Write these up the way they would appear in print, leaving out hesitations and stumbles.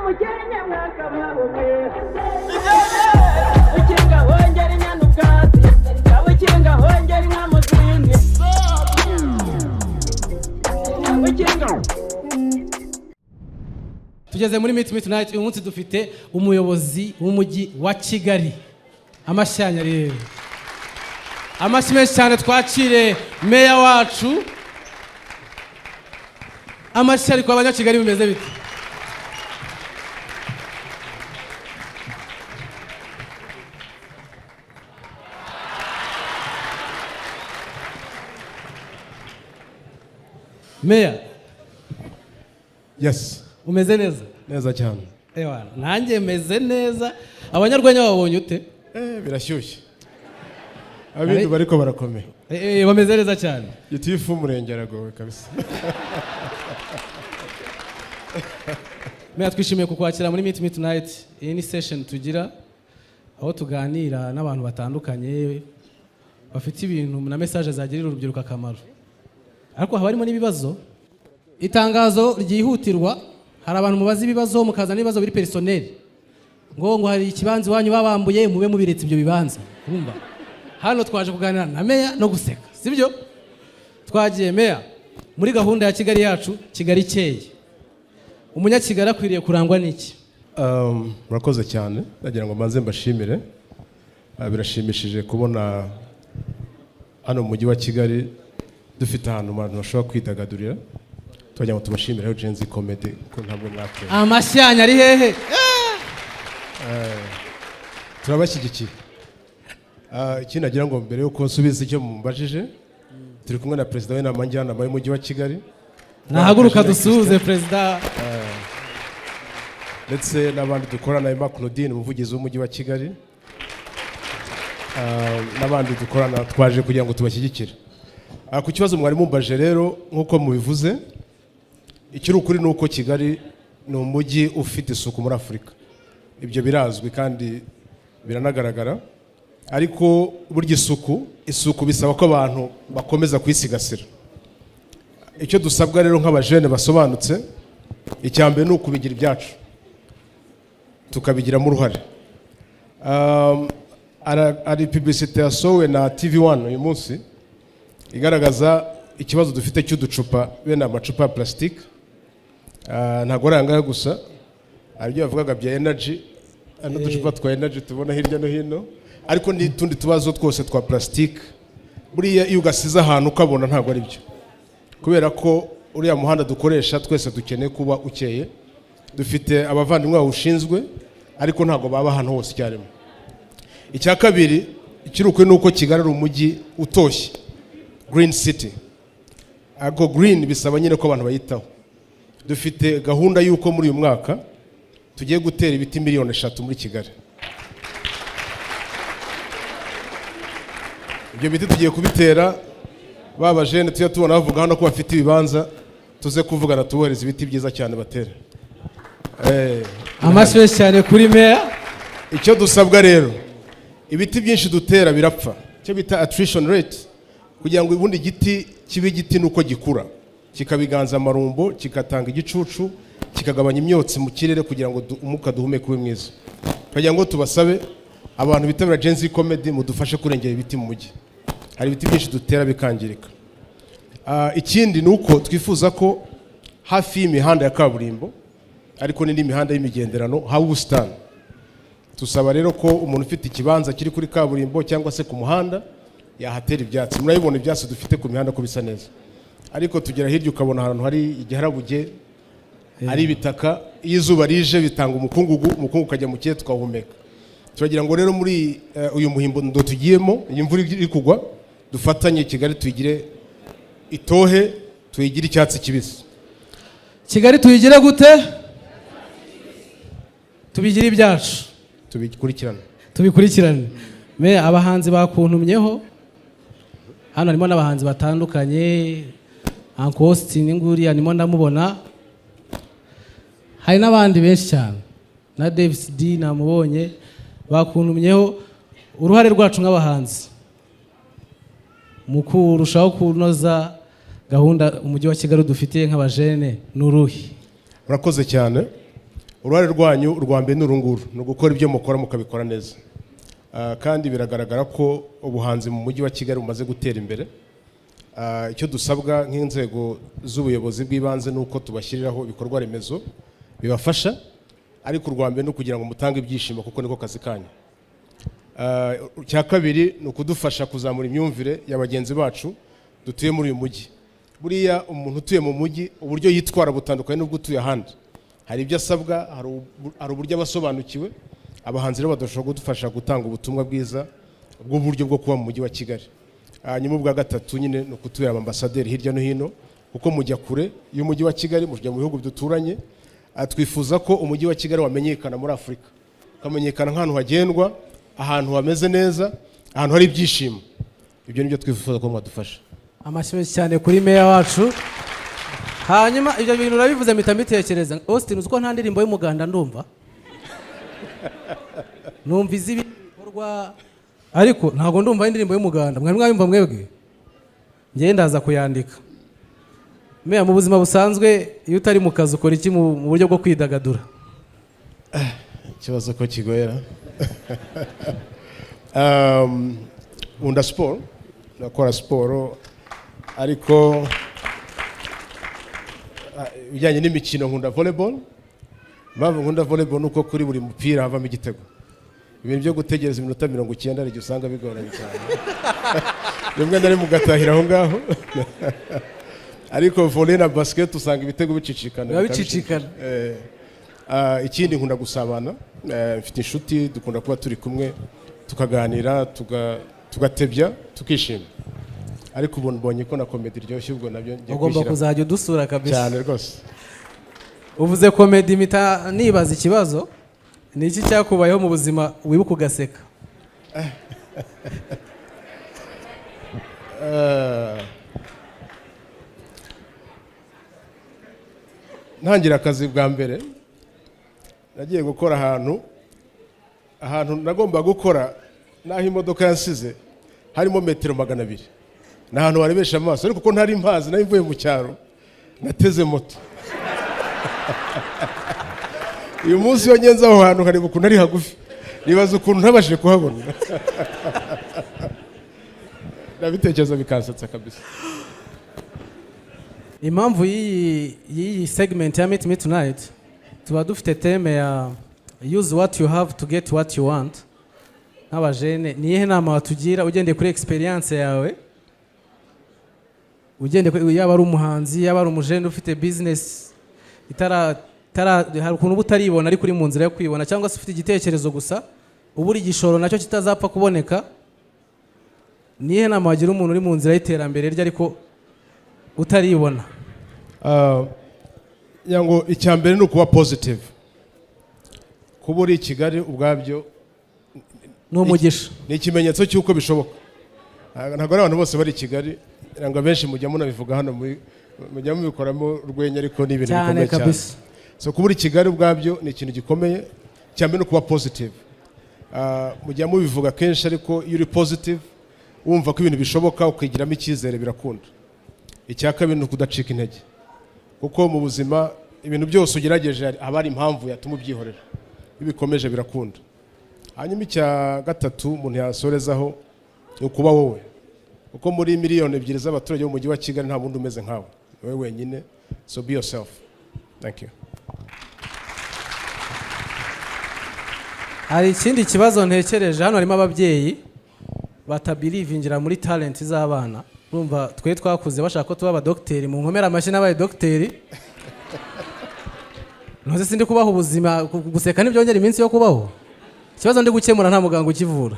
Umukenke mwakabaho mwe. Ukinga hongera inyana ubwatsi, ukinga hongera inka mu zindi, ukinga. Tugeze muri Meet Me Tonight. Uyu munsi dufite umuyobozi w'umujyi wa Kigali. Amashyanya rero, amashyi menshi cyane, twakire meya wacu. Amashyi ariko, abanyakigali bimeze bite? Meya? Yes. Umeze neza? Neza cyane. Ewa, nanjye meze neza. Abanyarwenya babonye ute? Birashyushye. Abindi bariko barakomeye. Bameze neza cyane. Gitifu w'umurenge aragowe kabisa. Meya, twishimiye kukwakira muri Meet Me Tonight. Iyi ni session tugira aho tuganira n'abantu batandukanye bafite ibintu na message zagirira urubyiruko akamaro, ariko haba harimo n'ibibazo. Itangazo ryihutirwa: hari abantu mubaza ibibazo, mukazana ibibazo biri personnel, ngo hari ikibanza iwanyu babambuye. Mube mubiretse ibyo bibanza. Urumva, hano twaje kuganira na meya no guseka, sibyo? Twagiye. Meya, muri gahunda ya Kigali yacu, Kigali ikeye, umunyakigali akwiriye kurangwa n'iki? Murakoze cyane. Ndagira ngo mbanze mbashimire. Birashimishije kubona hano mu mujyi wa Kigali dufite ahantu abantu bashobora kwidagadurira. Turagira ngo tubashimire Gen Z Comedy ko ntabwo mwateye. Amashyanya ari hehe? Turabashyigikiye. Ikindi nagira ngo mbere yuko nsubiza icyo mumbajije, turi kumwe na perezida w'inama njyanama y'umujyi wa Kigali. Nahaguruka dusuhuze perezida. Ndetse n'abandi dukorana, Emma Claudine, umuvugizi w'umujyi wa Kigali, n'abandi dukorana. Twaje kugira ngo tubashyigikire. Ku kibazo mwari mumbaje rero, nk'uko mubivuze, ikiri ukuri ni uko Kigali ni umujyi ufite isuku muri Afurika. Ibyo birazwi kandi biranagaragara, ariko burya isuku bisaba ko abantu bakomeza kuyisigasira. Icyo dusabwa rero nk'abajene basobanutse, icya mbere ni ukubigira ibyacu, tukabigiramo uruhare. Hari publicité yasohowe na TV One uyu munsi igaragaza ikibazo dufite cy'uducupa, bene amacupa ya plastique. Ntabwo ari aya ngaya gusa, hari ibyo bavugaga bya energy, hari n'uducupa twa energy tubona hirya no hino, ariko n'utundi tubazo twose twa plastique. Buriya iyo ugasize ahantu ukabona ntabwo ari byo, kubera ko uriya muhanda dukoresha twese dukeneye kuba ukeye. Dufite abavandimwe bawushinzwe, ariko ntabwo baba ahantu hose icyarimwe. Icya kabiri ikiri ukuri ni uko Kigali ari umujyi utoshye, green city, ariko green bisaba nyine ko abantu bayitaho. Dufite gahunda y'uko muri uyu mwaka tugiye gutera ibiti miliyoni 3 muri Kigali. Ibyo biti tugiye kubitera ba bajene tujya tubona bavuga hano ko bafite ibibanza, tuze kuvugana tubohereza ibiti byiza cyane batere. Amashyi menshi cyane kuri meya. Icyo dusabwa rero, ibiti byinshi dutera birapfa, icyo bita attrition rate. Kugira ngo ubundi igiti kibe igiti ni uko gikura kikaba amarumbo, kigatanga igicucu, kikagabanya imyotsi mu kirere kugira ngo umwuka duhumeke ube mwiza. Kugira ngo tubasabe, abantu bitabira Gen Z Comedy, mudufashe kurengera ibiti mu mujyi. Hari ibiti byinshi dutera bikangirika. Ikindi ni uko twifuza ko hafi y'imihanda ya kaburimbo, ariko n'indi mihanda y'imigenderano, haba ubusitani. Tusaba rero ko umuntu ufite ikibanza kiri kuri kaburimbo cyangwa se ku muhanda yahatera ibyatsi. Murabibona ibyatsi dufite ku mihanda ko bisa neza, ariko tugera hirya ukabona ahantu hari igiharabuge, ari ibitaka. Iyo izuba rije bitanga umukungugu, umukungugu ukajya mu kirere tukawuhumeka. Turagira ngo rero muri uyu muhindo tugiyemo, iyi mvura iri kugwa, dufatanye Kigali tuyigire itohe, tuyigire icyatsi kibisi. Kigali tuyigire gute? Tubigire ibyacu. Tubikurikirane. Tubikurikirane. Me abahanzi bakuntumyeho, hano harimo n'abahanzi batandukanye. Uncle Austin nguriya nimo ndamubona, hari n'abandi benshi cyane, na Davis D namubonye. Bakuntumyeho uruhare rwacu nk'abahanzi mu kurushaho kunoza gahunda umujyi wa Kigali dufitiye nk'abajene ni uruhe? Murakoze cyane. Uruhare rwanyu rwa mbere ni urunguru, ni ugukora ibyo mukora mukabikora neza. Kandi biragaragara ko ubuhanzi mu Mujyi wa Kigali bumaze gutera imbere. Icyo dusabwa nk'inzego z'ubuyobozi bw'ibanze ni uko tubashyiriraho ibikorwa remezo bibafasha, ariko urwa mbere ni ukugira ngo mutange ibyishimo, kuko niko kazi kanyu. Icya kabiri ni ukudufasha kuzamura imyumvire ya bagenzi bacu dutuye muri uyu mujyi. Buriya umuntu utuye mu mujyi, uburyo yitwara butandukanye n'ubwo utuye ahandi. Hari ibyo asabwa, hari uburyo aba asobanukiwe. Abahanzi rero badashobora kudufasha gutanga ubutumwa bwiza bw'uburyo bwo kuba mu Mujyi wa Kigali. Hanyuma ubwa gatatu nyine ni ukutubera abambasaderi hirya no hino, kuko mujya kure y'Umujyi wa Kigali, mujya mu bihugu duturanye. Twifuza ko Umujyi wa Kigali wamenyekana muri Afurika, ukamenyekana nk'ahantu hagendwa, ahantu hameze neza, ahantu hari ibyishimo. Ibyo nibyo twifuza ko mwadufasha. Amashyi menshi cyane kuri meya wacu. Hanyuma ibyo bintu urabivuze mpita mbitekereza. Austin, uzi ko nta ndirimbo y'umuganda ndumva? Numva iz'ibindi bikorwa, ariko ntabwo ndumva indirimbo y'umuganda. Mwari mwayumva mwebwe? Njyewe ndaza kuyandika. Meya, mu buzima busanzwe iyo utari mu kazi ukora iki mu buryo bwo kwidagadura? Ikibazo ko kigoyera. Nkunda siporo, ndakora siporo, ariko ibijyanye n'imikino nkunda volleyball. Impamvu nkunda volleyball ni uko kuri buri mupira havamo igitego. Ibintu byo gutegereza iminota 90 hari igihe usanga bigoranye cyane, rimwe na rimwe ugatahira aho ngaho, ariko volley na basket usanga ibitego bicicikana. Biba bicicikana. Ikindi nkunda gusabana. Mfite inshuti dukunda kuba turi kumwe, tukaganira, tugatebya, tukishima. Ariko ubu mbonye ko na comedy iryoshye, ubwo nabyo ngiye Ugomba kwishyira. kuzajya udusura kabisa. Cyane rwose. Uvuze comedy mpita nibaza ikibazo: ni iki cyakubayeho mu buzima wibuka ugaseka? Ntangira akazi bwa mbere, nagiye gukora ahantu nagomba gukora n'aho imodoka yansize harimo metero 200. Ni ahantu warebesha amaso, ariko kuko ntari mpazi, nari mvuye mu cyaro, nateze moto. Uyu munsi iyo ngenze aho hantu nkareba ukuntu ari hagufi, nibaza ukuntu ntabashije kuhabona. Ndabitekereza bikansetsa kabisa. Impamvu y'iyi segment ya Meet Me Tonight, tuba dufite theme ya "Use what you have to get what you want". Nk'abajene, ni iyihe nama watugira ugendeye kuri experience yawe, yaba ari umuhanzi, yaba ari umujene ufite business itara, hari ukuntu uba utaribona ariko uri mu nzira yo kwibona, cyangwa se ufite igitekerezo gusa ubura igishoro nacyo kitazapfa kuboneka? Ni iyihe nama wagira umuntu uri mu nzira y'iterambere rye ariko utaribona? Ngira ngo icya mbere ni ukuba positive. Kuba uri i Kigali ubwabyo ni umugisha. Ni ikimenyetso cy'uko bishoboka. Ntabwo ari abantu bose bari i Kigali. Ngira ngo abenshi mujya munabivuga hano, mujya mubikoramo urwenya, ariko ni ibintu Cyane. bikomeye cyane. Kabisa. So kuba uri i Kigali ubwabyo ni ikintu gikomeye. Icya mbere ni ukuba positive. Mujya mubivuga kenshi, ariko iyo uri positive, wumva ko ibintu bishoboka, ukigiramo icyizere, birakunda. Icya kabiri ni ukudacika intege, kuko mu buzima ibintu byose ugerageje haba hari impamvu yatuma ubyihorera. Iyo bikomeje birakunda. Hanyuma icya gatatu umuntu yasorezaho ni ukuba wowe, kuko muri miliyoni 2 z'abaturage b'Umujyi wa Kigali nta wundi umeze nkawe, ni wowe wenyine. So be yourself. Thank you. Hari ikindi kibazo ntekereje. Hano harimo ababyeyi batabelievingira muri talent z'abana. Urumva twe twakuze bashaka ko tuba abadogiteri. Mu nkomere amashyi n'abaye dogiteri. Ntuzi sindi kubaha ubuzima. Guseka ntibyongera iminsi yo kubaho. Ikibazo ndi gukemura nta muganga ukivura.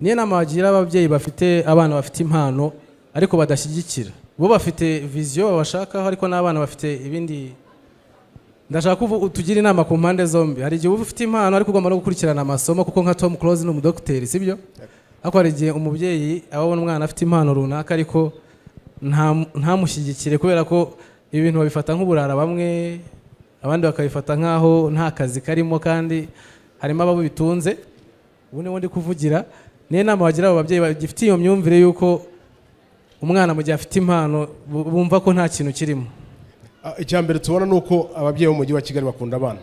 Niyo nama wagira ababyeyi bafite abana bafite impano ariko badashyigikira? Bo bafite vision babashakaho, ariko n'abana bafite ibindi. Ndashaka ko utugira inama ku mpande zombi. Hari igihe uba ufite impano ariko ugomba no gukurikirana amasomo, kuko nka Tom Close ni umudogiteri, sibyo? Ariko hari igihe umubyeyi aba abona umwana afite impano runaka ariko ntamushyigikire, kubera ko ibi bintu babifata nk'uburara bamwe, abandi bakabifata nk'aho nta kazi karimo, kandi harimo abo bitunze. Ubu niwo ndi kuvugira. Niyo nama wagira abo babyeyi bagifite iyo myumvire y'uko umwana mu gihe afite impano bumva ko nta kintu kirimo? Icya mbere tubona ni uko ababyeyi bo mu mujyi wa Kigali bakunda abana.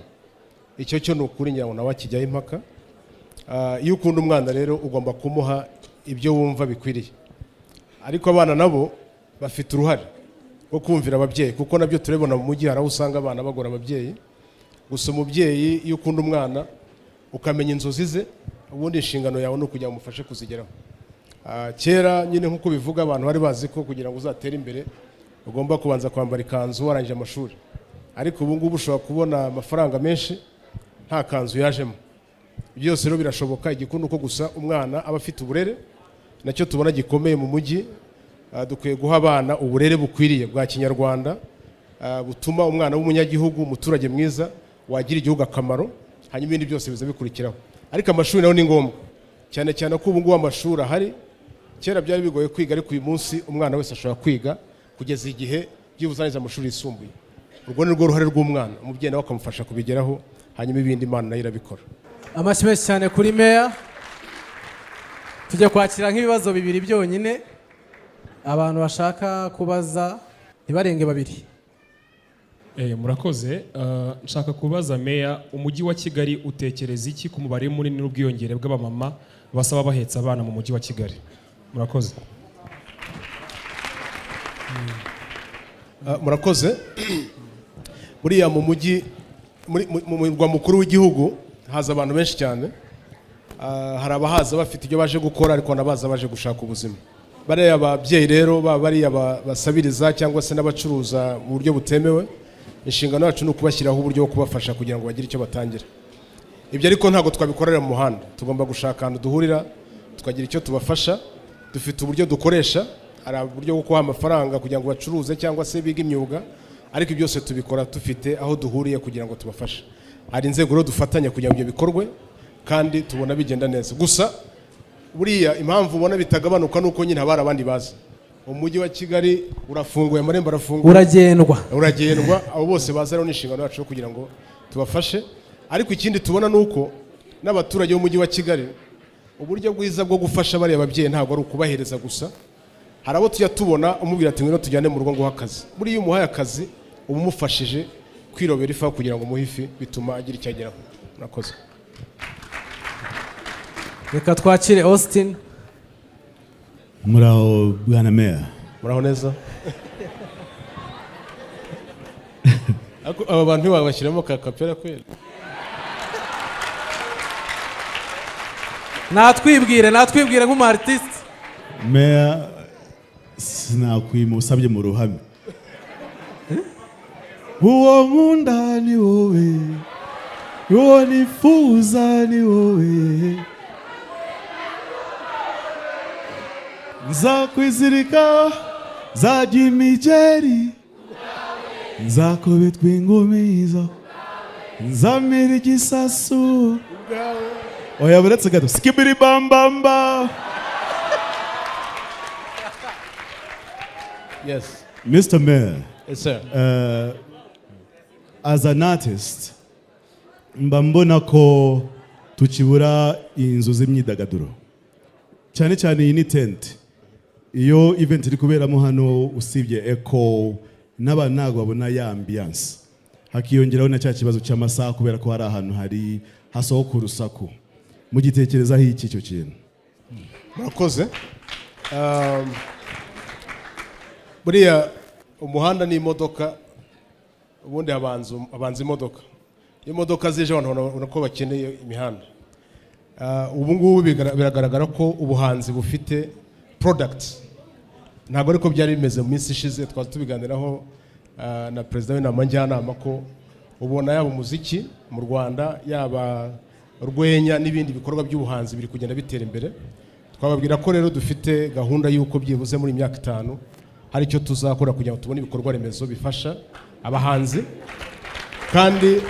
Icyo cyo ni ukuri, ngira ngo nawe akijyaho impaka. Iyo ukunda umwana rero, ugomba kumuha ibyo wumva bikwiriye. Ariko abana nabo bafite uruhare rwo kumvira ababyeyi, kuko nabyo turabibona mu mujyi, hari aho usanga abana bagora ababyeyi. Gusa umubyeyi, iyo ukunda umwana ukamenya inzozi ze, ubundi inshingano yawe ni ukugira ngo umufashe kuzigeraho. Kera nyine, nk'uko bivuga, abantu bari bazi ko kugira ngo uzatere imbere ugomba kubanza kwambara ikanzu warangije amashuri. Ariko ubu ngubu ushobora kubona amafaranga menshi nta kanzu yajemo. Byose rero birashoboka. Igikuru uko gusa umwana aba afite uburere, nacyo tubona gikomeye mu mujyi. Dukwiye guha abana uburere bukwiriye bwa kinyarwanda, butuma umwana w'umunyagihugu, umuturage mwiza wagira igihugu akamaro, hanyuma ibindi byose biza bikurikiraho. Ariko amashuri nayo ni ngombwa, cyane cyane ko ubu ngubu amashuri ahari. Kera byari bigoye kwiga, ariko uyu munsi umwana wese ashobora kwiga kugeza igihe byibuze arangiza amashuri yisumbuye. Urwo ni rwo ruhare rw'umwana, umubyeyi nawe akamufasha kubigeraho, hanyuma ibindi Imana nayo irabikora. Amashyi menshi cyane kuri meya. Tujya kwakira nk'ibibazo bibiri byonyine, abantu bashaka kubaza ntibarenge babiri. Murakoze. Nshaka kubaza meya, umujyi wa Kigali utekereza iki ku mubare munini n'ubwiyongere bw'abamama basaba bahetse abana mu mujyi wa Kigali? Murakoze. Murakoze. Buriya mu mujyi, mu murwa mukuru w'igihugu, haza abantu benshi cyane. Hari abahaza bafite ibyo baje gukora, ariko n'abaza baje gushaka ubuzima. Bariya babyeyi rero, baba bariya basabiriza cyangwa se n'abacuruza mu buryo butemewe, inshingano yacu ni ukubashyiraho uburyo bwo kubafasha kugira ngo bagire icyo batangira. Ibyo ariko ntabwo twabikorera mu muhanda, tugomba gushaka ahantu duhurira tukagira icyo tubafasha. Dufite uburyo dukoresha, hari uburyo bwo kubaha amafaranga kugira ngo bacuruze cyangwa se bige imyuga, ariko byose tubikora dufite aho duhuriye kugira ngo tubafashe. Hari inzego rero dufatanya kugira ngo ibyo bikorwe, kandi tubona bigenda neza. Gusa buriya impamvu ubona bitagabanuka ni uko nyine haba hari abandi baza. Umujyi wa Kigali urafunguye, amarembo arafunguye. Uragendwa. Uragendwa. Abo bose baza rero ni inshingano yacu yo kugira ngo tubafashe. Ariko ikindi tubona ni uko n'abaturage b'umujyi wa Kigali, uburyo bwiza bwo gufasha bariya babyeyi ntabwo ari ukubahereza gusa. Hari abo tujya tubona umubwira ati: "Ngwino tujyane mu rugo nguhe akazi." Buriya iyo umuhaye akazi uba umufashije kwirobera ifi. Aho kugira ngo umuhe ifi, bituma agira icyo ageraho. Murakoze. Reka twakire Austin. Muraho, bwana meya. Muraho neza. Ariko aba bantu ntiwabashyiramo ka kapera kweli? Natwibwire nk'umu artiste. Meya, sinakwima usabye mu ruhame: uwo nkunda ni wowe, uwo nifuza ni wowe, nzakwizirika nzajya imigeri, nzakubitwa ingumizo, nzamira igisasu. Oya, buretse gato, skibiri bambamba. Yes. Mr. Mayor, Yes, sir. As an artist, mba mbona ko tukibura inzu z'imyidagaduro, cyane cyane iyi ni tent. Iyo event iri kuberamo hano, usibye echo, n'abantu ntabwo babona ya ambiance. Hakiyongeraho na cya kibazo cy'amasaha, kubera ko hari ahantu hari hasohoka urusaku. Mugitekerezaho iki icyo kintu? Murakoze. Buriya umuhanda n'imodoka, ubundi habanza imodoka. Iyo imodoka zije, abantu babona ko bakeneye imihanda. Ubu ngubu biragaragara ko ubuhanzi bufite product, ntabwo ariko byari bimeze mu minsi ishize. Twaza tubiganiraho na perezida w'inama njyanama, ko ubona yaba umuziki mu Rwanda, yaba urwenya n'ibindi bikorwa by'ubuhanzi biri kugenda bitera imbere. Twababwira ko rero dufite gahunda y'uko byibuze muri myaka 5 hari icyo tuzakora kugira ngo tubone ibikorwa remezo bifasha abahanzi kandi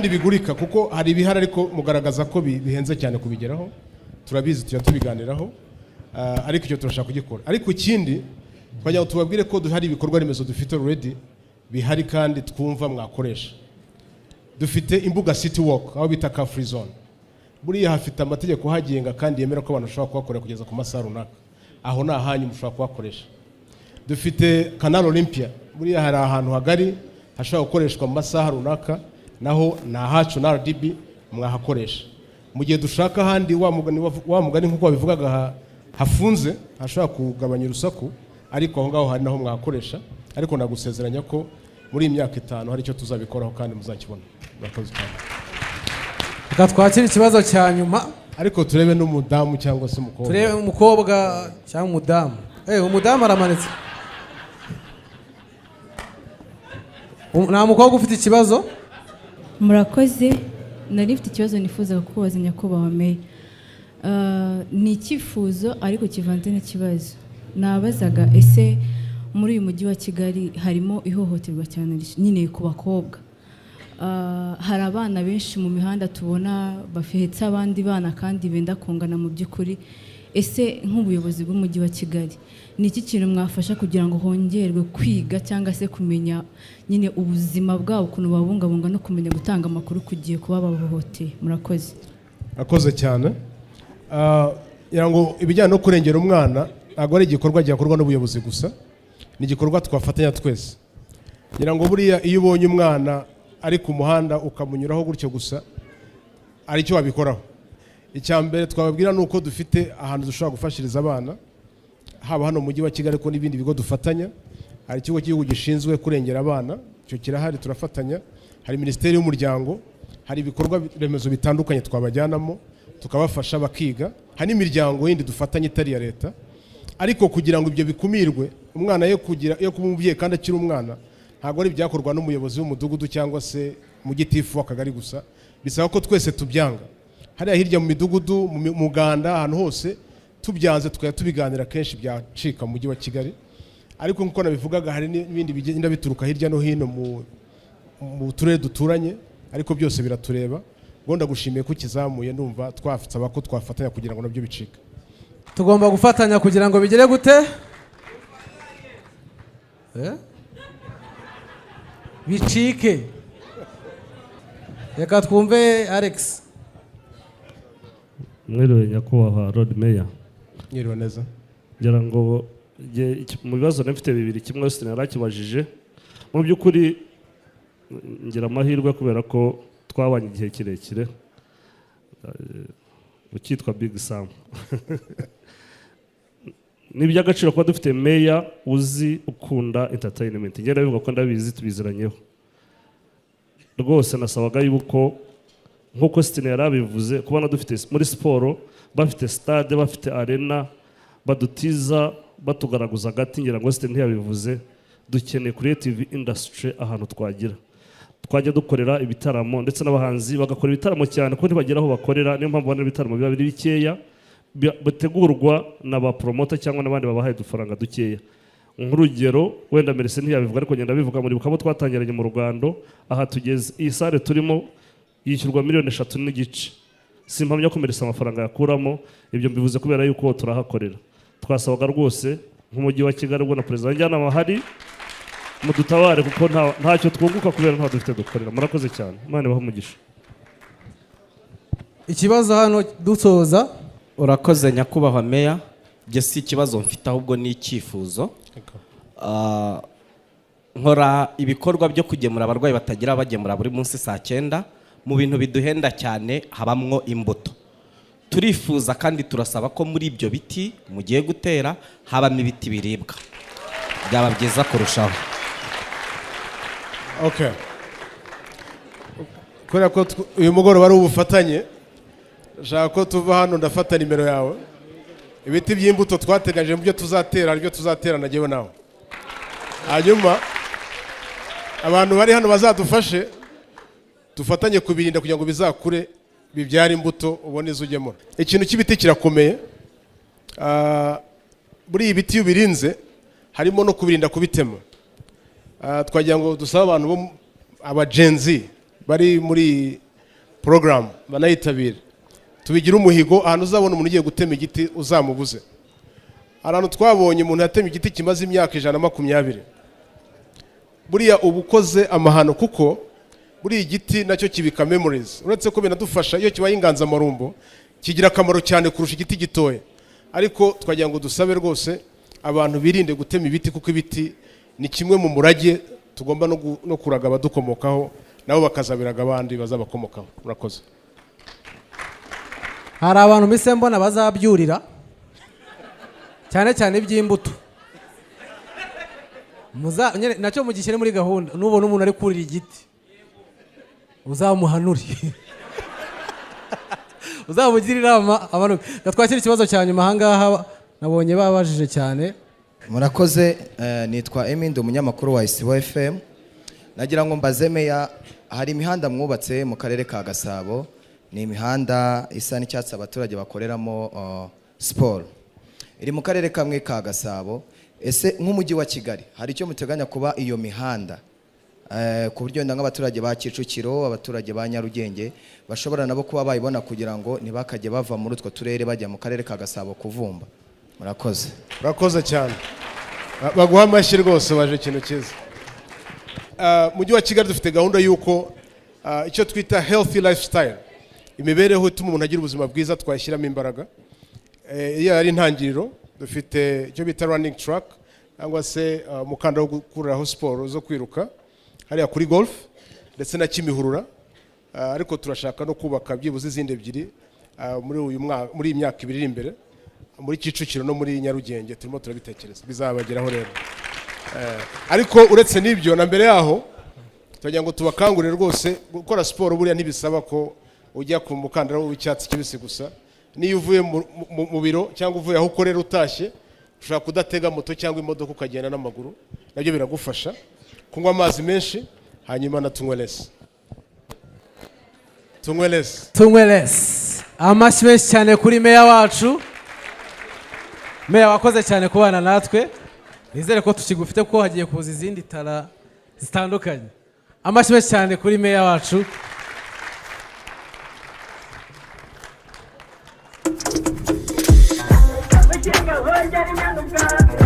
bigurika, kuko hari ibihari ariko mugaragaza ko bihenze cyane kubigeraho. Turabizi, tujya tubiganiraho. Ariko icyo turashaka kugikora. Ariko ikindi twagira ngo tubabwire ko hari ibikorwa remezo dufite already bihari kandi twumva mwakoresha. Dufite Imbuga City Walk, aho bita car free zone. Buriya hafite amategeko ahagenga kandi yemera ko abantu bashobora kuhakorera kugeza ku masaha runaka. Aho ni ahanyu, mushobora kuhakoresha. Dufite Canal Olympia, buriya hari ahantu hagari hashobora gukoreshwa mu masaha runaka, naho ni ahacu na RDB, mwahakoresha. Mu gihe dushaka ahandi, wa mugani nk'uko wabivugaga, hafunze hashobora kugabanya urusaku, ariko aho ngaho hari naho mwahakoresha. Ariko nagusezeranya ko muri iyi myaka 5 hari icyo tuzabikoraho kandi muzakibona. Murakoze cyane. Reka twakire ikibazo cya nyuma. Ariko turebe n'umudamu cyangwa se umukobwa. Turebe umukobwa cyangwa umudamu. Umudamu aramanitse. Nta mukobwa ufite ikibazo? Murakoze. Nari mfite ikibazo nifuzaga kubaza nyakubahwa meya. Ni icyifuzo ariko kivanze n'ikibazo. Nabazaga, ese muri uyu mujyi wa Kigali harimo ihohoterwa cyane nyine ku bakobwa? Hari abana benshi mu mihanda tubona bahetse abandi bana kandi benda kungana. Mu by'ukuri, ese nk'ubuyobozi bw'umujyi wa Kigali, ni iki kintu mwafasha kugira ngo hongerwe kwiga cyangwa se kumenya nyine ubuzima bwabo, ukuntu babungabunga, no kumenya gutanga amakuru ku gihe kuba bahohoteye? Murakoze. Akoze cyane. Ngira ngo ibijyanye no kurengera umwana ntabwo ari igikorwa gikorwa n'ubuyobozi gusa, ni igikorwa twafatanya twese. Ngira ngo buriya iyo ubonye umwana ari ku muhanda ukamunyuraho gutyo gusa, hari icyo wabikoraho. Icya mbere twababwira ni uko dufite ahantu dushobora gufashiriza abana, haba hano mu mujyi wa Kigali ariko n'ibindi bigo dufatanya. Hari ikigo cy'igihugu gishinzwe kurengera abana, icyo kirahari, turafatanya. Hari Minisiteri y'Umuryango, hari ibikorwa remezo bitandukanye twabajyanamo tukabafasha bakiga. Hari n'imiryango yindi dufatanya itari iya leta. Ariko kugira ngo ibyo bikumirwe, umwana ye kugira yo kuba umubyeyi kandi akiri umwana, ntabwo ari ibyakorwa n'umuyobozi w'umudugudu cyangwa se mu gitifu w'akagari gusa. Bisaba ko twese tubyanga hariya hirya mu midugudu, mu muganda, ahantu hose tubyanze, tukajya tubiganira kenshi, byacika mu mujyi wa Kigali. Ariko nk'uko nabivugaga, hari n'ibindi bigenda bituruka hirya no hino mu turere duturanye, ariko byose biratureba. Ngo ndagushimiye ko ukizamuye, ndumva twasaba ko twafatanya kugira ngo nabyo bicike. Tugomba gufatanya kugira ngo bigere gute? Eh? Bicike. Reka twumve Alex. Mwiriwe, nyakubahwa Lord Mayor. Mwiriwe neza. Ngira ngo mu bibazo nari mfite bibiri, kimwe wese narakibajije. Mu by'ukuri ngira amahirwe kubera ko twabanye igihe kirekire ukitwa Big Sam. Ni iby'agaciro kuba dufite meya uzi ukunda entertainment. Ngenda bivuga ko ndabizi, tubiziranyeho rwose. Nasabaga yuko nk'uko Sitine yari abivuze, kubona dufite muri siporo, bafite stade, bafite arena, badutiza batugaragaza agati. Ngira ngo Sitine ntiyabivuze, dukeneye creative industry, ahantu twagira twajya dukorera ibitaramo, ndetse n'abahanzi bagakora ibitaramo cyane, kuko ntibagera aho bakorera. Niyo mpamvu ubona ibitaramo biba biri bikeya, bitegurwa na ba promoter cyangwa n'abandi babahaye udufaranga dukeya. Nk'urugero, wenda Mercy ntiyabivuga ariko ngenda bivuga, muri bukabo twatangiranye mu rugando, aha tugeze, iyi salle turimo yishyurwa miliyoni 3.5. Simpamya ko Mercy amafaranga yakuramo. Ibyo mbivuze kubera yuko turahakorera. Twasabaga rwose nk'umujyi wa Kigali, ubwo na perezida wa njyanama ahari, mudutabare, kuko ntacyo twunguka kubera nta dufite dukorera. Murakoze cyane, Imana ibahe umugisha. Ikibazo hano dusoza. Urakoze, nyakubahwa meya. Njye si ikibazo mfite, ahubwo ni icyifuzo. Nkora ibikorwa byo kugemura abarwayi batagira bagemura buri munsi saa 9. Mu bintu biduhenda cyane habamwo imbuto. Turifuza kandi turasaba ko muri ibyo biti mugiye gutera habamo ibiti biribwa, byaba byiza kurushaho. Okay, kubera ko uyu mugoroba ari ubufatanye, shaka ko tuva hano ndafata nimero yawe. Ibiti by'imbuto twateganyije mu byo tuzatera, hari ibyo tuzatera nagewe nawe. Hanyuma abantu bari hano bazadufashe, dufatanye kubirinda kugira ngo bizakure bibyare imbuto, ubone izo ugemura. Ikintu cy'ibiti kirakomeye. Buriya ibiti iyo ubirinze harimo no kubirinda kubitema. Twagira ngo dusabe abantu bo aba Gen Z bari muri porogaramu banayitabire, tubigire umuhigo: ahantu uzabona umuntu ugiye gutema igiti uzamubuze. Hari ahantu twabonye umuntu yatemye igiti kimaze imyaka 120. Buriya uba ukoze amahano, kuko buriya igiti nacyo kibika memories. Uretse ko binadufasha, iyo kibaye inganzamarumbo kigira akamaro cyane kurusha igiti gitoya. Ariko twagira ngo dusabe rwose Abantu birinde gutema ibiti, kuko ibiti ni kimwe mu murage tugomba no kuraga abadukomokaho, nabo bakazabiraga abandi bazabakomokaho. Murakoze. Hari abantu mpise mbona bazabyurira cyane cyane iby'imbuto. Nyine nacyo mugishyire muri gahunda. Nubona umuntu ari kurira igiti, uzamuhanure, uzamugire inama amanuke. Reka twakire ikibazo cya nyuma ahangaha, nabonye babajije cyane. Murakoze. Nitwa Emi, ndi umunyamakuru wa Isibo FM. Nagira ngo mbaze meya, hari imihanda mwubatse mu karere ka Gasabo, ni imihanda isa n'icyatsi abaturage bakoreramo siporo, iri mu karere kamwe ka Gasabo. Ese nk'umujyi wa Kigali hari icyo muteganya kuba iyo mihanda, ku buryo wenda nk'abaturage ba Kicukiro, abaturage ba Nyarugenge bashobora nabo kuba bayibona, kugira ngo ntibakajye bava muri utwo turere bajya mu karere ka Gasabo kuvumba? Murakoze. Urakoze cyane. Baguha amashyi rwose, baje ikintu cyiza. Mujyi wa Kigali dufite gahunda y'uko icyo twita healthy lifestyle, imibereho ituma umuntu agira ubuzima bwiza, twashyiramo imbaraga. Iyo ari intangiriro, dufite icyo bita running track cyangwa se umukandara wo gukuriraho siporo zo kwiruka hariya kuri Golf ndetse na Kimihurura. Ariko turashaka no kubaka byibuze izindi ebyiri muri uyu mwaka, muri iyi myaka 2 iri imbere, muri Kicukiro no muri Nyarugenge. Turimo turabitekereza, bizabageraho rero. Ariko uretse n'ibyo, na mbere yaho turagira ngo tubakangurire rwose gukora siporo. Buriya ntibisaba ko ujya ku mukandara w'icyatsi kibisi gusa. Niyo uvuye mu biro cyangwa uvuye aho ukorera utashye, ushobora kudatega moto cyangwa imodoka ukagenda n'amaguru, nabyo biragufasha. Kunywa amazi menshi, hanyuma na tunywe less, tunywe less. Tunywe less. Amashyi menshi cyane kuri meya wacu. Meya, wakoze cyane kubana natwe. Nizere ko tukigufite kuko hagiye kuza izindi tara zitandukanye. Amashyi menshi cyane kuri meya wacu. Abakinga hongera inyana ubwatsi,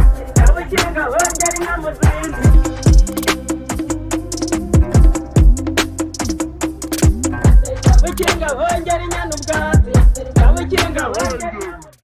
abakinga hongera inka mu zindi. Abakinga hongera inyana ubwatsi.